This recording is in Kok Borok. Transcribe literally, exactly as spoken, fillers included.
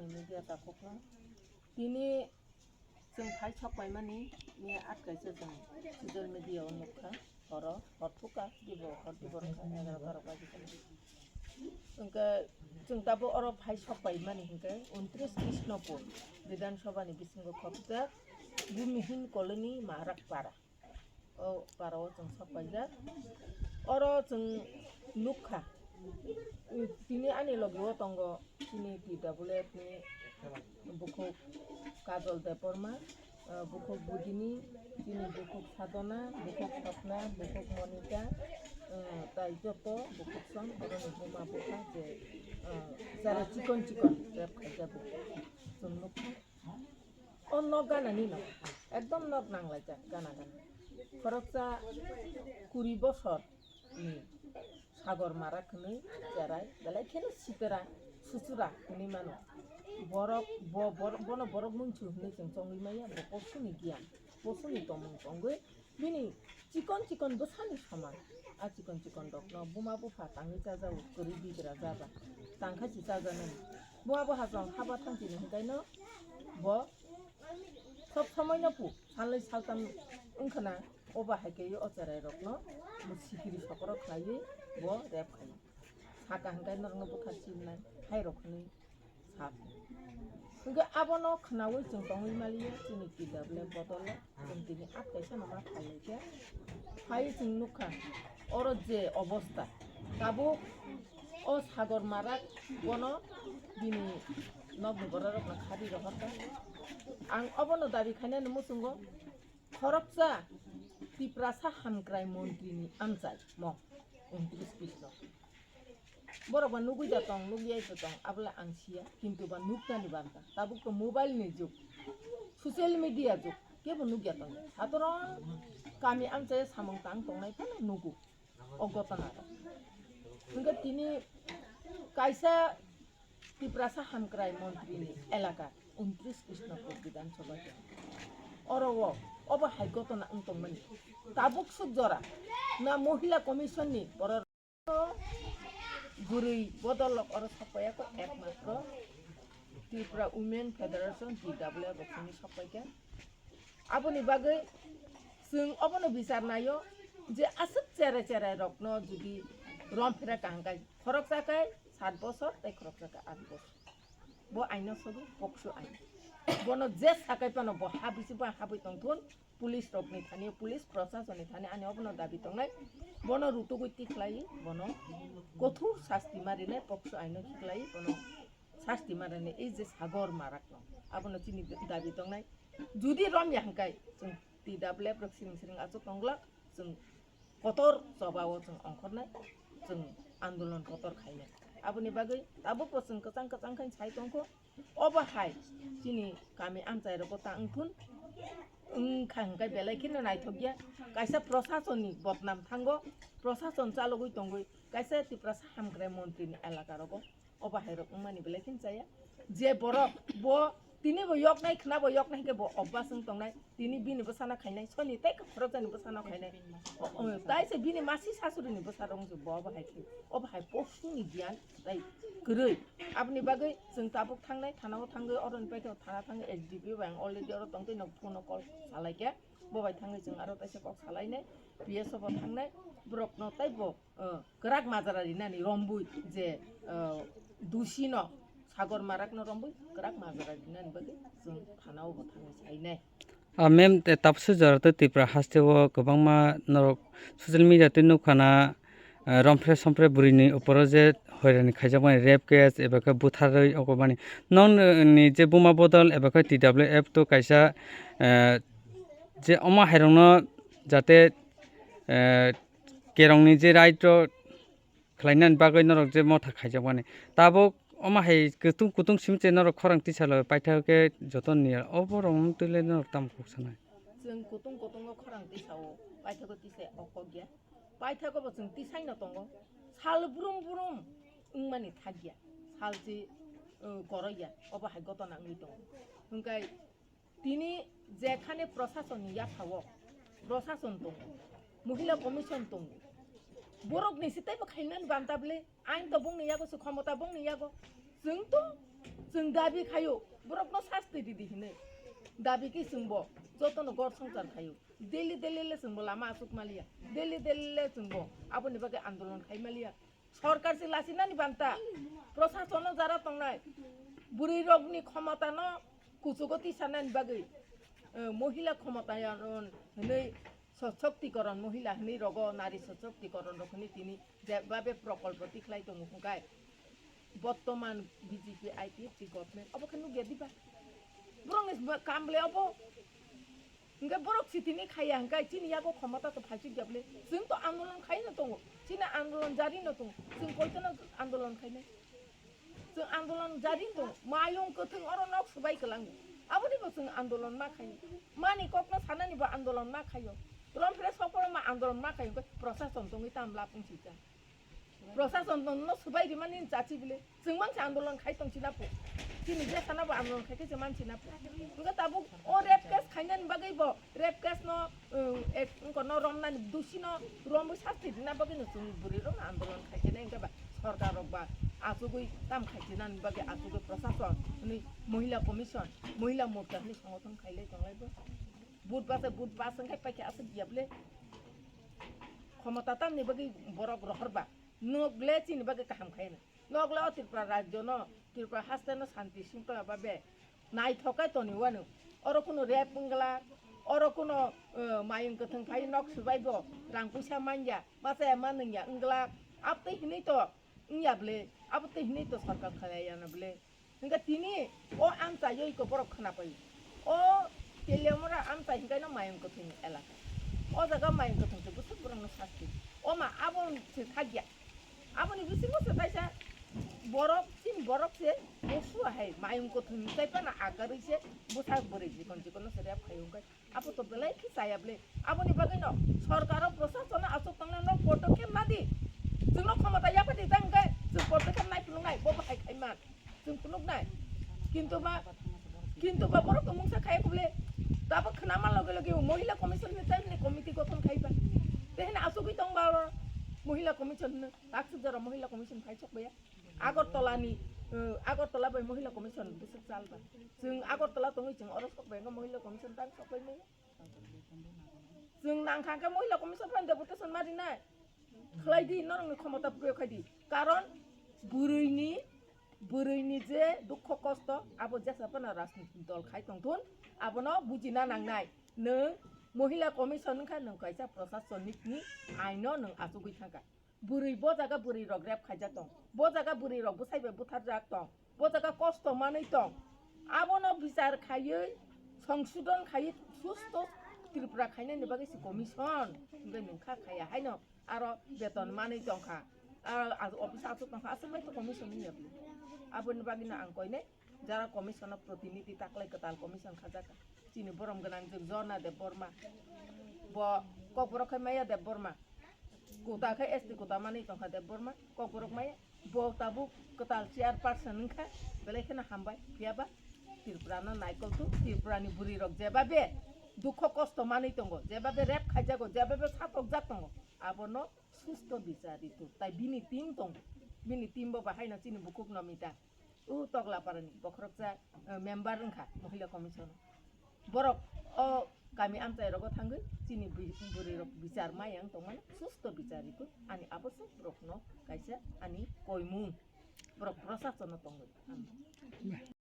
Media takhukno. Tini chwng phai sok paimani ni atkaisa chwng social media o nukha, horo hor thukha, dibo hor dibo wngkha, egaroh barok baji khe. Hwnkhe chwng tabuk oro phai sok paimani hwnkhe untris Krishnapur Bidhan Sabha ni bisingo khopjak Bhumihin Colony Marak Para. O para o chwng sok paijak. Oro chwng nukha. Tini ani logi o tongo chini T W F ni bukhuk Kajol Debbarma, ah, bukhuk Budini, chini bukhuk Sadhana, bukhuk Swapna, bukhuk Monika, ah, tai joto bukhuk song, boroni buma bupha je, ah, jara chikon chikon rep khaijak bukhuk. Chwng nukha. O nok gana ni no, ekdom nok nanglaijak gana gana. Khoroksa kuri bosor ni Sagor Marak hwnwi cherai, belai kheno sitera, suchura hwnwi mano. Borok, bo, bor-, bono borok mungsu hwnwi chwng chongwi maya, bo posuni giyan, posuni tomung tongwi, bini chikon chikon bwsani soman. A chikon chikon rokno buma bupha tangwi chajago, kwrwi bigra jaba, tangkha si chajanani. Buma bupha chwng haba thangchini hwnkhaino bo sob somoi no pu, salnwi saltam wngkhana, o bahai khe o cherai rokno bo sikiri sokoro khlaiwi bo rep khaio. Saka hwnkhe norokno bwthar sinai hai rok hwnwi sa. Hwnkhe abono khnaui chwng tongwi maliya chini T W F bodolo chwng tini atkaisa no ma phailai khe. Phai chwng nukha oro je obosta tabuk o Sagor Marak bono bini nokni bororokno khadi rohorkha. Ang obono dabi khainani muchungo khoroksa Tiprasa hamkrai montrini amchai mo untris Krishnapur. Borok ba nugui da tong, nugyai da tong, abole ang siya, kintu ba nuknani banta. Tabuk to mobile ni jug, social media jug, kebo nugya tong. Satorong kami amchai samung tang tongnai phano nugu. O gotona rok. Hwnkhe tini kaisa Tiprasa hamkrai montrini elaka untris Krishnapur Bidhan Sabha khe. Oro o, obo hai gotona wng tongmani. Tabuk suk jora na Mohila Commission ni borok Bwrwi bodol rok oro sokpaiya kho, ekmatro Tripura Women Federation, T W F rok simi sokpaikha. Aboni bagwi chwng obono bichar naio je aswk cherai cherai rokno jodi romphera kaham khai, khoroksa khai sat bosor tei khoroksa khai aat bosor. Bo aino sogo pokso ain. Bono je sakai pano bo habwi se bo habwi tongthun, police rokni thani, police proshasonni thani ani obono dabi tongnai. Bono rutugwi tikhlai, bono kothor sasti marinai, pokso aino khiklai, bono sasti marinai, ei je Sagor Marakno. Abono chini dabi tongnai. Judi romya hwnkhe chwng T W F rok siring siring achuk tonglak, chwng kotor choba o chwng ongkhornai, chwng andolon kotor khainai. Aboni bagwi tabukbo chwng kwchang kwchang khe sai tongkho. Obo hai chini kami amchai rogo ta wngthun, wngkha hwnkhe belai kheno naithokya. Kaisa proshasonni bodnam thango, proshason chalogwi tongwi, kaisa Tiprasa hamkrai montrini elaka rogo. Obo hai rok wngmani belai khe chaya. Je borok bo tini bo yoknai, khna bo yoknai hwnkhe bo obas wng tongnai. Tini bini bwsano khainai, soni tei khorokjani bwsano khainai. O, tai se bini masi sasurini bwsa rok wngse bo obo hai khe. Obo hai posuni giyan tai kwrwi. Aboni bagwi chwng tabuk thangnai, thanao thangwi oroni paithago thana thangwi S D P O bai ang already oro tongtwi nok phone call salaikha. Bo bai thangwi chwng aro taisa kok salainai, P S O bo thangnai, borokno taibo, uh, kwrak majra rinani rombui je, uh, dusino Sagor Marakno rombui kwrak majra rinani bagwi chwng thanao bo thangwi sainai. Ah, ma'am, te tapsu jora to Tripura haste o kwbangma norok social media twi nukha na, ah, rompre sompre bwrwini opor o je hoirani khaijakmani rape case eba khe butharwi okobani. Nokni je buma bodol eba khe T W F to kaisa, ah, Je omo hairokno jate, eh, kerongni je right o khlainani bagwi norok je motha khaijakmani. Tabuk omo hai kutung kutung simi se norok khorang tisalo paithago khe joto niya. Obo rok wng twi le norok tamo kok sanai? Chwng kutung kutungo khorang tisao, paithago tisa okok ya. Paithago bo chwng tisaino tongo. Sal brum brum wngmani thakya. Sal si, uh, koroya. Obo hai gotona wngwi tongo. Hwnkhe tini jekhane prasasonni yaphao, prasason tongo, mohila commission tongo, borokni se teibo khainani banta bwle, ain to bongni yago se, khomota bongni yago, chwng to, chwng dabi khaio, borokno sasti ridi hinwi, dabi khe chwngbo jotono gor songchar khaio, daily daily le chwngbo lama asuk maliya, daily daily le chwngbo aboni bagwi andolon khai maliya. Sorkar se lasinani banta, prosasono jara tongnai, bwrwi rokni khomotano kuchugo tisanani bagwi, eh, mohila khomotayarun hinwi, sochoktikoron mohila hinwi rogo, nari sochoktikoron rok hinwi tini jebabe prokolpo tikhlai tongo hwnkhe, bottoman B J P I P F T government obo khe nukya diba? Borokni kam le obo. Hwnkhe borok sitini khaiya hwnkhe chini yago khomota to phalchuk ya bwle. Chwng to andolon khaino tongo. Chini andolon jarino tongo. Chwng koitano andolon khainai? Chwng andolon jarino tongo. Mayung kwthwng oro nok swbai kwlango. Aboni bo chwng andolon ma khaio. Mani kokno sanani bo andolon ma khaio. Romphre sokoro ma andolon ma khaio hwnkhe prosason tongwi tam lab wngsi cha. Prosason no, no swbai rimani chachi bile. Chwng mangsa andolon khai tong china po. Chini je sana bo andolon khai khe se man china po. Hwnkhe tabuk o rape case khainani bagwi bo rape case no, um, ek, wngko no romnani dusi no romwi sasti rina bagwi no chwng bwrwi rok no andolon khai khe nai hwnkhe ba sorkar rok ba achugwi tam khai chinani bagwi achugwi prosason hwnwi mohila commission, mohila morcha hwnwi songothon khailai tonglai bo. Vote basa vote bas wngkhe paikha aswk ya bile. Khomota tamni bagwi borok rohor ba. Nok le chini bagwi kaham khaina. Nok le o Tripura rajyo no, Tripura haste no santi singkla ba be. Naithok khe toni wano. Oro kuno rape wngla, oro kuno, eh, mayung kwthwng phai nok swbai bo, rang puisa manya, machaya ma nungya wngla. Abtwi hinwi to wngya bwle, abtwi hinwi to sarkar khlaiya na bwle. Hingke tini o amchai oi ko borok khna pai. O Teliamura amchai hingke no mayung kwthwng elaka. O jaga mayung kwthwng se bwswk borok no sasti. O ma abo se thakya. Aboni bisingo se kaisa borok, chini borok se bosua hai mayung kwthwng ni tei phano akarwi se bwsa bwrwi jikon jikon no se rep khai hingke. Abo to belai khe chaya bwle. Aboni bagwi no sorkar o prosason o aswk tongnai no podokep na di. Chwng no khomota yapha di tang khe chwng podokep nai phunuk nai bo bahai khai man. Chwng phunuk nai. Kintu ba, kintu ba borok to mungsa khai bwle. Tabuk khna man loge loge o mohila commission ni tei ni committee gothon khai ba. Tei hwnwi aswkwi tong ba oro mohila commission hwnwi. Taksuk jora mohila commission khai sok baya. Agartala ni, eh, Agartala bai mohila commission bwswk chal ba. Chwng Agartala tongwi chwng oro sok bai wngkha mohila commission tang sok bai maya. Chwng nang kha khe mohila commission bai deputation ma rinai. Khlai di norokni khomota proyog khai di. Karon bwrwini, bwrwini je dukho kosto abo jesa phano rajniti dol khai tongthun abono bujina nangnai. Nwng mohila commission wngkha nwng kaisa prosasonik ni aino nwng achugwi thangkha. Bwrwi bo jaga bwrwi rok rep khaijak tong, bo jaga bwrwi rok bwsai bai butharjak tong, bo jaga kosto manwi tong, abono bichar khaiwi songsodon khaiwi susto Tripura khainani bagwi se commission hingke nwng kha khaiya haino aro beton manwi tongkha, aro office aswk tongkha aswk bai to commission wngya bwle. Aboni bagwino ang koinai. Jara commission o protinidhi taklai kwtal commission khajak chini borom gwnang jwk Jorna Debbarma, bo Kokborok khai maya Debbarma, kota khai S T kota manwi tongkha Debbarma, Kokborok maya, bo tabuk kwtal chairperson wngkha, belai kheno hambai, phiyaba Tripura no naikol thu, Tripura ni bwrwi rok jeba be dukho kosto manwi tongo, jeba be rep khaijago, jeba be satokjak tongo, abono susto bichar ritu, tai bini team tongo, bini team bo bahai no chini bukhuk Nomita. O Toklaparani bokhoroksa, eh, member wngkha Mohila Commission. Borok o kami amchai rogo thangwi chini bwi-, bwrwi rok bichar maya wng tongmani, susto bichar rikwi ani abo se borokno kaisa ani koimung. Borok prosasono tongwi.